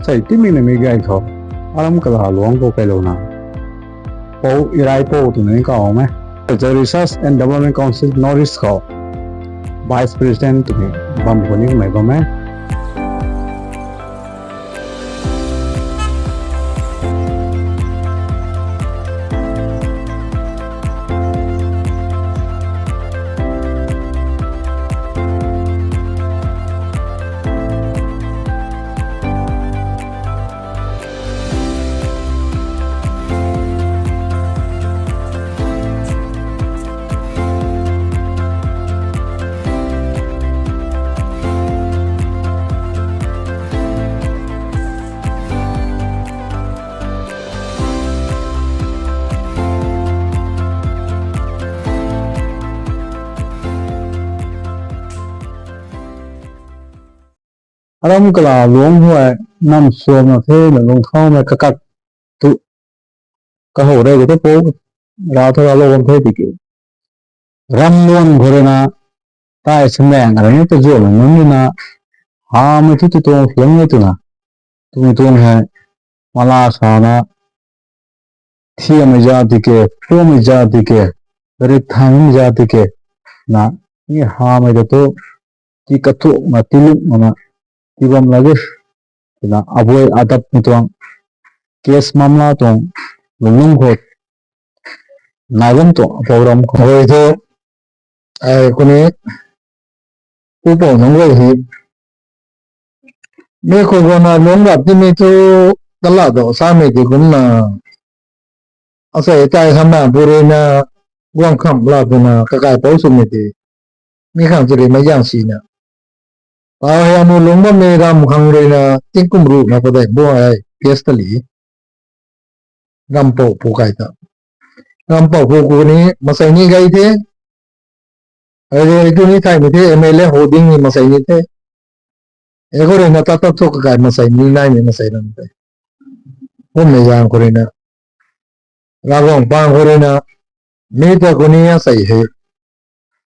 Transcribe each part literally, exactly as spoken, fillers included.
Sei timei na mi gay khou, aram kala luang khou kailouna, Pou Irai Pou twna ni kaw e. Research and Development Council North East khou Vice President twmei bam khou ni mei bam e. Aram kala luang huay nam suamna the na lung thaumei kakak tu kahow rey ka tu pou ra thu ralou bam the tiki, ram luan khou rui na tai sameng rui ni tazuanmei nunc rui na hamei thu tu tuang phiang ni twna, twmei tuang hei mala sana thiammei za tiki, puammei za tiki, rik thangmei za tiki na, ni hamei ta tu ti kathukna ti lukmana ti bam la e. Twna abuai adapmei tuang case mamla tuang lungc lung khou nai bam tuang apou ram khou rui thu, ai kuni pupou nunc guay hei mi khou guangna lungc rap timei thu kala do samei ti kumna, asei tai hamna pu rui na guang kham la twna kakaipou swmei ti mi khang tu rui mei zang sina, pa hei anu lungc bammei ram khang rui na tingkum ruhna padeih bu hei case tali, rampou pu kai ta, rampou pu kuni masei ni gay the. Ai rui tu ni thaymei the, M L A hou ding ni masei ni the. E khou rui na tat tat thu kakai masei ni naimei masei ram the. Kummei zang khou rui na, Ravguangc pang khou rui na, mi ta kuni asei hei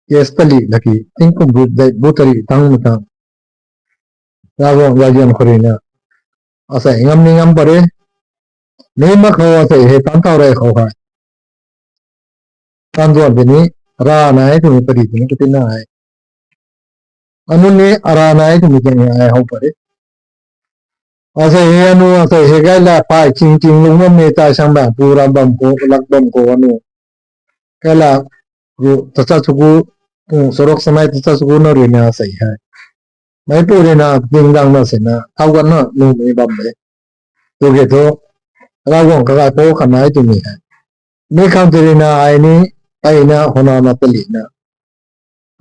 case tali laki tingkum ruh dei bu tari tangmei tang, Ravguangc zayzian khou rui na asei ngam ni ngam pat re. Mi mak khou asei hei tan thau rey khou hei tan duan tini, ra nai twmei pari tini katina e. Anu ni ara nai twmei tini ai how pat re. Asei hei anu asei hei gay la pai ching ching lung bammei tai sang bang pu ram bam khou lak bam khou anu, kala ru tacha suku, pu sorok sanai tacha suku na rui na asei hei meipu rui na dingdang na sina thau ganna lungmei bam e. Tu ke thu, Ravguangc kagaipou khat nai twmei hei, mi khang tu rui na ai ni, ai na hona na talina,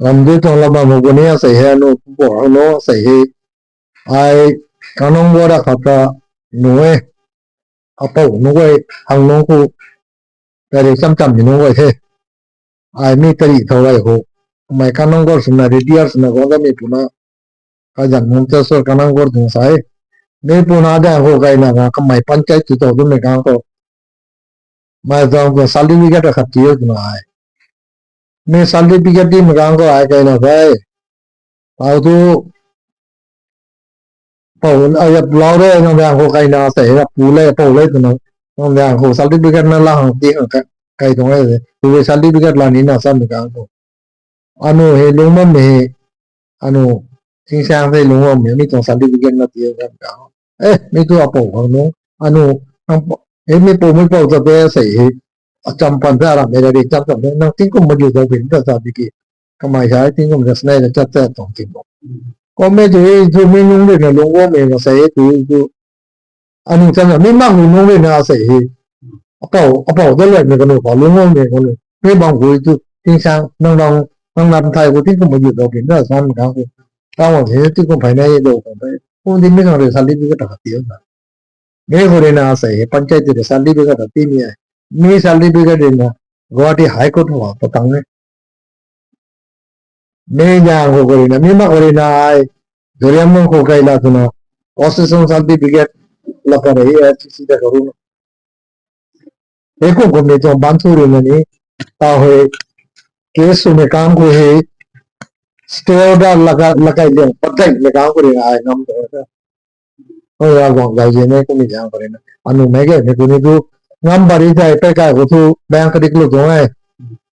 ramdui tuang lama mak gu ni asei hei anu pupou hang nu asei hei, ai kanunc guay ra khat ta nu e, apou nunc guay hang nunc khou tari cham chammei nunc guay the. Ai mi tari thau rey khou, mei kanunc guay swna retire swna guang damei puna, kazanc nunc ta sw kanunc guay tuang sa e. Mi puna daeng khou kaina na kamei panchayat tu tau twmei kang khou, mei zang khou certificate khat ti twna ai, mi certificate timei kang khou ai kaina sa e, pou tu, pou ai lau re nang daeng khou kaina sei ra pu le pou le twna, nang daeng khou certificate na la hang ti hang kai tuang e, tu certificate la ni na samei kang khou, anu hei lungc bammei hei, anu Tingsaeng hei lungc bammei mi tuang certificate na ti kan ka, e mi tu apou khang nu, anu, e mi pou mei pou ta pe sei hei, acham pan ta rammei ra ri cham cham nang tingkum madiu dau bin ta sa tiki, kamei sa tingkum ras nai ra chat chat tuang tingkum, kummei tu e tu mi nunc rui na lungc bammei masei e tu tu, anu cham na mi mak hu nunc rui na asei hei, apou apou da luaimei kanu pa lungc bammei kanu mi bang hui tu Tingsaeng nang nang, nang nam thai khou tingkum madiu dau bin ta samei kang khou, tang wang hei tingkum phey nai dau khang the, kum di mi khang rui certificate khat ti na, mi khou rui na asei hei panchayat ti rui certificate khat timei e. Mi certificate rui na Guwahati High Court khou patang e. Mi zaeng khou khou rui na mi mak khou rui na ai, Zoreang nunc khou kai la twna, possession certificate la pat rey e, C C ta khou rui na, hei kum kummei tuang ban thu rui na ni, tau hei, case swmei kang khou hei, stay order laka lakai liang padeihmei kang khou rui na ai ngam tuang e. Oi, Ravguangc zauzian e, kummei zaeng khou rui na. Anu mei ge, mei ku ni tu, ngam pary tei, pei kai khou thu, bang kadik lu tuang e.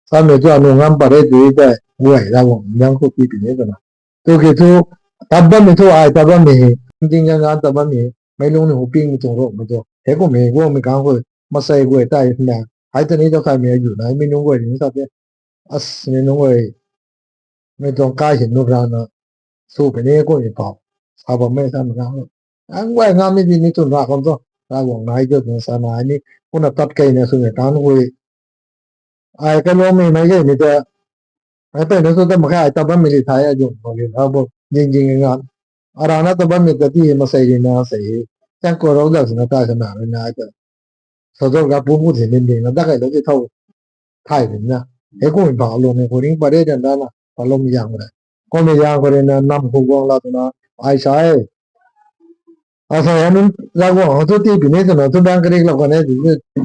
Samei tu anu ngam pary tei, guay Ravguangc zaeng khou tii puni twna. Tu ki thu, tat bammei thu ai tat bammei hei, ding ganv ganv tat bammei hei, meic lungning hu pingmei tuang ro mei tu. Hei kummei, guangmei kang khou, masei guay tei, na, hei ta ni ta kaimei ayu na, mi nunc guay ni sa te. As, mi nunc guay, mei tuang kai hin nu rana, sw puni kummei pau. Sa bammei sa na, ang guay ngam ni di ni twn ra kham tu. Ravguangc nai tu, twn sa nai ni, kumna tat kei na swmei kang khou. Ai kailuangmei mei ge ni ta, ai peyna tu ta mak khe, ai tat bammei li thai, ai zung mak li na bo, ding ding ngan. Arana tat bammei ta ti masei rui na sei hei. Chang khou rou da swna ta swna rui na ai ta. Sador ga pum khou si nin ding na, dat kai lou ti thow. Thay rin na. Hei kummei ba lou mei khou ring pary dan dana, palou mei zaeng khou rui. Kummei zaeng khou rui na, nam khou guang la twna, ai sa e. Asei anunc Ravguangc khou thu tii puni twna, thu bang kadik lou kan e,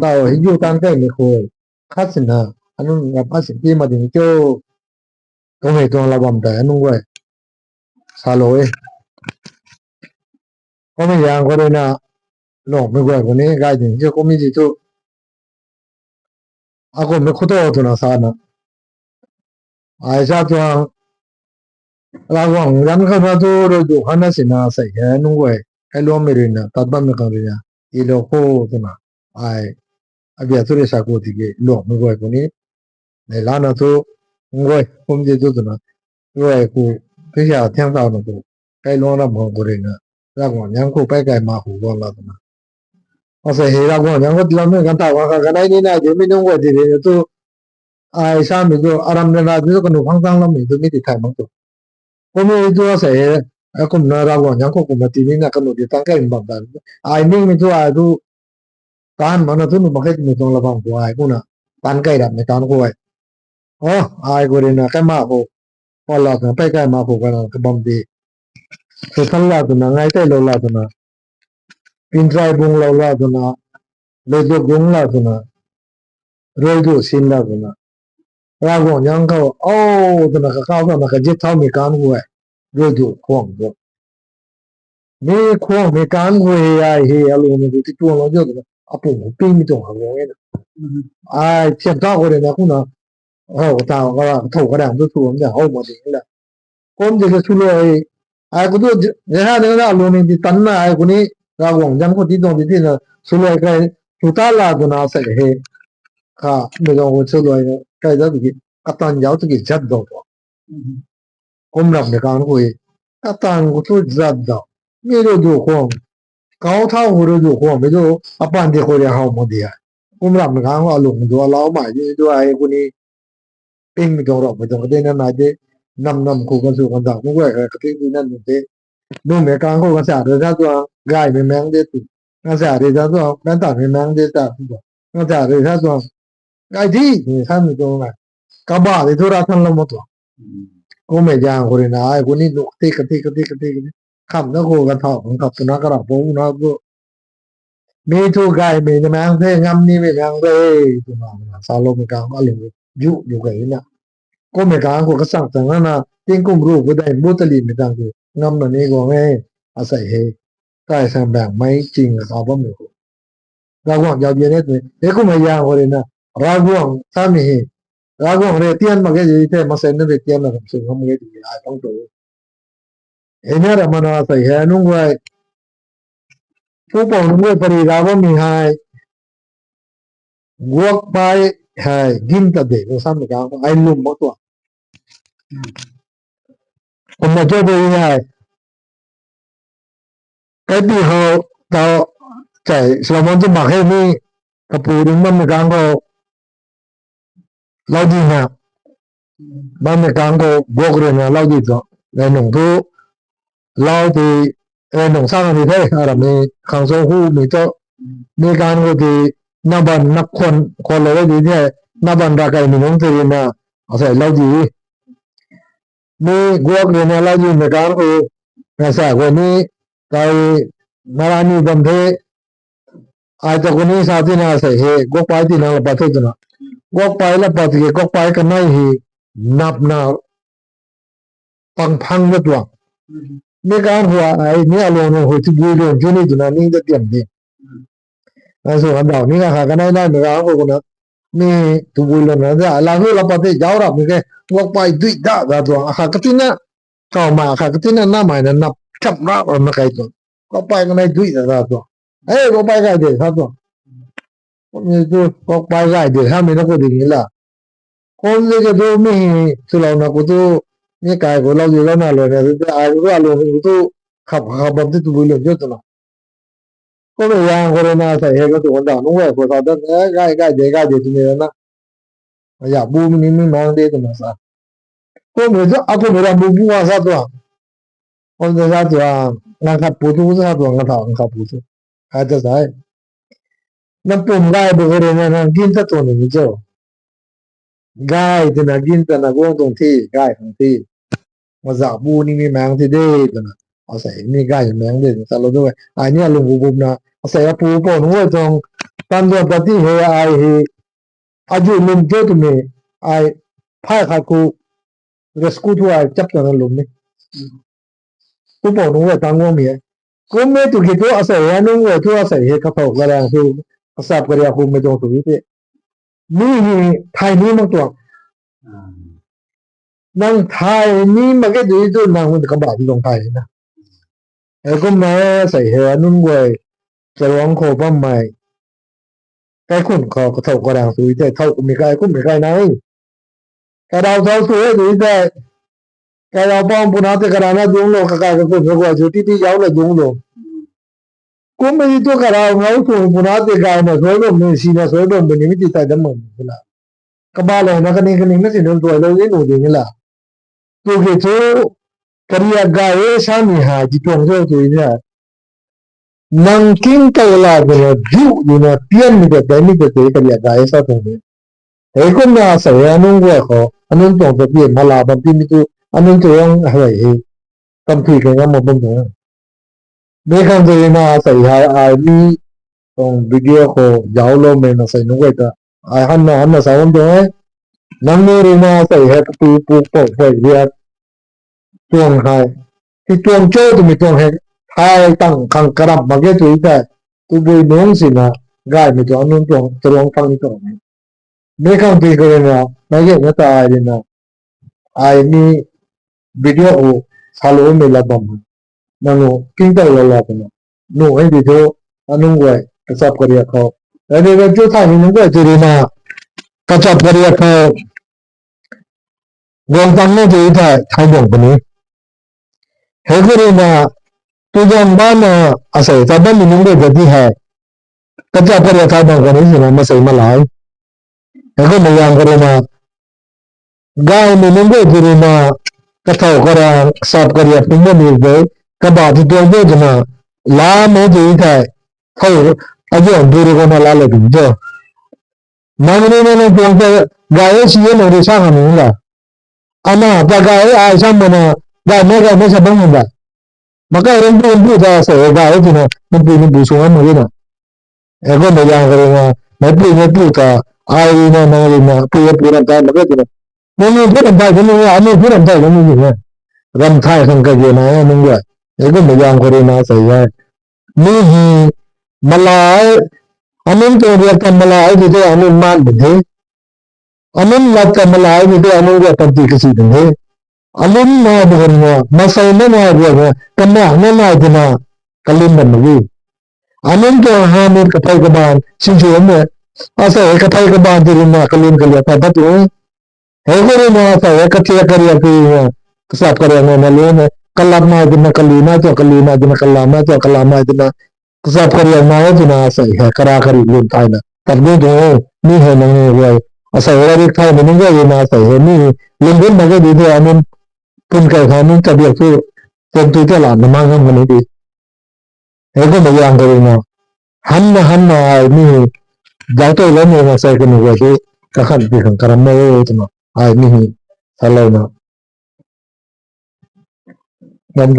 tau hei yu tan kaimei khou. Khat sina, anunc rap khat sin tii mak ding kiu. Kummei tuang la bam tei, anunc guay. Salou e. Kummei zaeng khou rui na, lungmei guay khou ni, gay ding kiu kummei di thu. Akummei khou tu twna sa na. Ai sa tuang, Ravguangc ganv khou na tu rui du khana sina sei hei nunc guay. Kailuangmei rui na, tat bammei khang rui na, ilou khou twna. Ai, abia thu rui sa khou tiki, lungmei guay khou ni. Nei lana thu, nunc guay, kum di tu twna. Guay khou, kisia thiang tau na khou. Kailuang ram khang khou rui na. Ravguangc zaeng khou pei kai ma khou guang la twna. Asei hei Ravguangc zaeng khou tiiloumei ganv tau khang kha kanei ni nai de, mi nunc guay di rui na tu. Ai samei tu, aram rana di tu kanu phang tang loumei tu mi ti thay mak tu. Kummei tu asei hei, akumna Ravguangc zaeng khou kumna tii ni na kanu di tan kai bam tan. Ai ningmei tu ai tu, tan mana tu nu mak khe twmei tuang la bam khou ai kumna, tan kai rapmei tan khou ai. O, ai khou rui na kai ma khou, pala twna pei kai ma khou kana kabam di. Sw than la twna, ngai teilou la twna. Pintrai bung lou la twna, lei du gung la twna, rui du sin la twna. Ravguangc zaeng khou, o, twna kakau twna kazit thaumei kan khou e, rui du khwang du. Mi khwangmei kan khou hei ai hei, alungmei khou ti tuang lou ziu twna, apung khou pingmei tuang ha guang e na. Ai, thiam tau khou rui na kumna, hou, tau, ka, thow kadang tu thu, na, hou mak ding la. Kum di ka swluai, ai khou tu, zai ha ni na lungning ti tan na ai khou ni, Ravguangc zaeng khou ti tuang di tina, swluai kai, sw ta la twna sei hei. Kha, mei tuang khou swluai na, kai zat tiki, katan zauc tiki zat dou tu. Kum rapmei kan khou e, katan khou tu zat dou. Mi rui du khwang, kau thau khou rui du khwangmei tu, apan di khou rui how mak di a. Kum rapmei kan khou alung du, alau mai di tu ai khou ni, pingmei tuang raumei tuang kadena nai de, nam nam khou kan sw kan dau, mei guay kha kating di na nu de. Numei kan khou kan sa rui sa tuang, gaymei maeng de tu. Kan sa rui sa tuang, kan tanmei maeng de ta tu. Kan sa rui sa tuang, gay di, ni samei tuang na. Kaba di thu ra than lou mak tuang. Kummei zaeng khou rui na, ai khou ni nu kati, kati, kati, kati, kati. Khamna khou kan thau, kan khap twna karap pou na tu. Mi thu gaymei na maeng the, ngam nimei maeng the, twna, na, saloumei kan khou alung, yu, yu kay na. Kummei kan khou kachang chang na na, tingkum ru khou dai, bu talimei kan khou, ngamna ni guang e, asei hei. Kai sang bang mei ching kasa bammei khou. Ravguangc zauzian e twmei, hei kummei zaeng khou rui na, Ravguangc samei hei. Ravguangc rui tian mak ge di the, masei na rui tian na ram sw ngam mak ge twmei ai pang tu. Hei na ramana sei hei nunc guay. Pupouc nunc guay pary ra bammei hei. Guakpai hei, gin ta de, nung samei kan khou ai lwm mak tuang. Kumna cho de hei. Kaipi khou, tau, chai, Solomon tu mak hei ni, kapu ring bammei kan khou, lau di na, bammei kan khou, guak rui na lau di tu, rey nung thu, lau ti, rey nung sang di the, aramei, khang cho hu mei tu, mi kan khou ti, naban, nak khwan, khwan lou di the, naban ra kaimei nung ti rui na, asei lau di. Mi guak rui na lau di mei kan khou, na sa khou ni, kai, marani bam the, ai ta khou ni sa tina sei hei, guakpai tina la pat the twna. Guakpai la pat tiki, guakpai kanei hei, napna, pang phang na tuang. Mi kan khou ai ni alung nunc khou tabui lun chu ni twna ning ta tiam di. Ai sw kan dau ni akha kanei nai mei kan khou na, mi tabui lun na da la hu la pa te zauc rap mei ke, guak pai dui da da tuang akha katina, kaw ma akha katina na mai na nap cham rap rap na kai tuang. Guak pai kanei dui da da tuang. Ei, guak pai kai de sa tuang. Kum ni tu guak pai kai de sa mei na khou di ni la. Kum ni ke tu mi hi swlou na khou tu, mi kai khou lou di lou na lou na tu, ai khou tu alung khou tu, khap khap bam ti tabui lun chu twna. Kum ni yang khou rui na asei hei ka tu kan da nunc guay khou sa da, eh, gai gai de gai de twmei na. Aya bu mi ni mi mang de twna sa. Kum ni tu akumhmei ram bu bu a sa tuang. Kum ta sa tuang, ngang khat pu tu sa tuang, ngang thau ngang khat pu tu. Ai ta sa e. Nang pum gai bu khou rui na nang gin ta tuang ni mi cho. Gai twna gin ta na guang tuang thi, gai khang thi. Maza bu ni mi mang thi de twna. Asei ni gai mang de twna sa lou tu e. Ai ni alung bu bu na. Asei apu pou nunc guay tuang. Tan duan ta ti he ai he. Azu lum cho twmei, ai phay khat khou rescue thu ai chap twna lum ni. Pu pou nunc guay tang guang mi e. Kum e tu ki tu asei hei nunc guay thu asei hei kathau karang thu, kachap kariak khou mei tuang tu te. Mi hi thay ni mak tuang. Nang thay ni mak ke tu tu nang hun kaba ti tuang thay na. Heikumna asei hei nunc guay charuang khou bammei kaikhun khou kathau karang sw tei thau kummei kai kummei kai nai. Karau thau sw e sw tei, karau pang puna tei karana dungclou, kakai kakhun kaguay sw titi zaucna dungclou. Kummei tu karau ngau sw puna tei gayna suai bammei, sina suai bammei ni mi ti tai dam mak puna. Kabalouna kaning kaning na si nunc tuailou ni nu ding la. Tu ki thu, kariak gay e samei hei ti tuang cho tw e. Nang king tau la twna, diu dina, tianmei ta tei, mi ta tei, kariak gay e sa tuang de. Heikumna asei hei anunc guay khou, anunc tuang ta ti, mala bam ti mi tu, anunc tuang hei hei, kamthui kai ngam mak bam tuang. Mi khang tei rui na asei hei ai mi tuang video khou zaucloumei na sei nunc guay ta. Ai hanna hanna sa bam tuang e. Nangniw rui na asei hei kapui pu pou phay riak tuang hei. Ti tuang cho twmei tuang hei. Thay tang khang karamh mak ge tw e tei. Tabui nungc sina gaymei tuang anunc tuang charuang phang ni tuang e. Mi khang tei khou rui na, mei ge na ta ai rui na. Ai ni video khou saloumei lat bam. Nang nu king tau la la twna. Nu hei di thu, anunc guay, kachap kariak khou. Ai ni na chu thay ni nunc guay tei rui na, kachap kariak khou. Guang tang na tei thai, thai guang puni. Heikhou rui na, tu guang bana, asei ta bammei nunc guay ta ti hei. Kachap kariak thai bam khou ni sina masei malai. Heikumna yang khou rui na, gaymei nunc guay tei rui na, kathau karang, kachap kariak phung bam ni de, kaba ti tuang de twna, lamei tei thei, thau, azuan bui rui kumna laalou ding cho. Nang rui na nang tuang ta, gay e si e nang rui sa khang ni la. Ana ta gay e ai sa mana, gaymei gaymei sa bam khang da. Makai ram pu ram pu ta sa gay e twna, nang pu nang pu sw ngam mak e na. Heikumna yang khou rui na, meipu meipu ta, ai rui na, nang rui na, pu ram pu ram ta mak e twna. Nang ni pu ram thai, nang ni, aniu pu ram thai, nang ni na. Ram thai khang kage na, nang guay. Heikumna yang khou rui na sa e. Mi hi, malai, anunc tuang riak ta malai, ti tei anunc maan bam the. Anunc lat ta malai, ti tei anunc riak panty kasi bam the. Anunc nai bam khou na, masei na nai bam khou na, kamak na nai twna, kalum bam mak e. Anunc tuang hamei kathei kabaanv, sinsw mei, asei kathei kabaanv tei rui na, kalum kaliak ta dat e. Heikhou rui na asei hei kathiak kariak tei rui na, kachap kariak na na lu na, kalap nai twna kalu nai tuang, kalu nai twna kalap nai tuang, kalap nai twna, kachap kariak nai twna asei hei kara kari lun thayna. Tat gu tuang e, mi hei nang ni guay. Asei hei rik thaymei nunc guay rui na asei hei mi, lungdin mak ge di the anunc, pun kai kha nunc kabiak thu, tuang tui ta la na mang ngam kani di. Heikumna yang khou rui na, hanna hanna ai mi, zauc tei loumei na sei kaniw guay tei, kakhan ti khang karam mak e twna, ai mi, salouna. Ngam